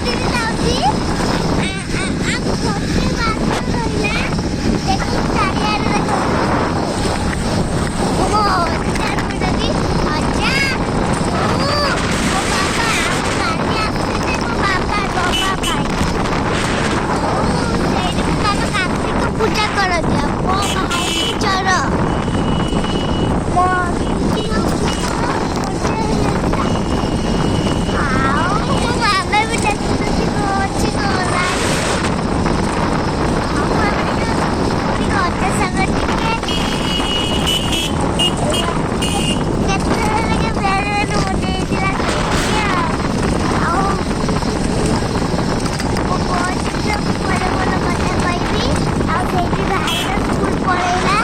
ଦିନ ଯାଉଛି। ଆଉ ଗୋଟେ ମାସ ରହିଲା। ଦେଖନ୍ତୁ, ଚାରିଆଡ଼େ ଦେଖନ୍ତୁ। ମୋ ଅଜା ଅଛନ୍ତି, ଅଜା, ମୁଁ, ମୋ ବାବା। ଆଉ କାଲି ଆସିଲେ ମୋ ବାବା ଦବା ପାଇଁ। ଆଉ ସେଇଠି ମୋ ବାବା କାର୍ତ୍ତିକ ପୂଜା କରନ୍ତି। ଆଉ ମୋ ଭାଇକି ଜର, ମୋ ଦିଦି ହେଇଯାଇଥିଲା। ଆଉ ମୋ ବାବା ବି ଦେଖୁଛନ୍ତି କଣ ଅଛି କଣ ନାହିଁ। ଆଉ ଆମେ ଟିକେ ଟିକେ ଅଜା ସାଙ୍ଗରେ ଟିକେ କେତେବେଳେ ବେଳେବେଳେ ବନେଇଥିଲା ସେଇଠି। ଆଉ ମୋ ବସରେ ଭଲ ଭଲ କଥା କହିବି। ଆଉ ସେଇଠି ଭାଇର ସ୍କୁଲ ପଳେଇଲା।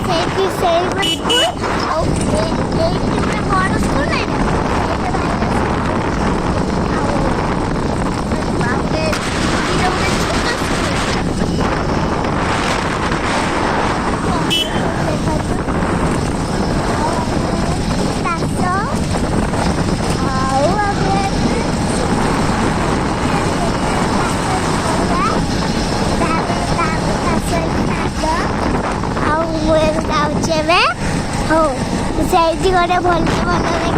ସେଇଠି ସେଇ ସ୍କୁଲ ଆଉ ଏଇଠି ଗୋଟେ ବଡ଼ ସ୍କୁଲ ନାହିଁ ନା, ସେଇଟା ଭାଇର ସ୍କୁଲ। ଆଉ ଆଉ ଗୋଟେ ଦିଦିର ଗୋଟେ ଛୋଟ ସ୍କୁଲ। ଦେଖନ୍ତୁ, ତାସ। ଆଉ ଆମେ ତାପରେ ତାପରେ ଚାଷ ହେଇକି ନାଦ। ଆଉ ମୁଁ ଏବେ ଯାଉଛି ଏବେ। ହଉ, ସେଇଠି ଗୋଟେ ଭଲ ଭଲରେ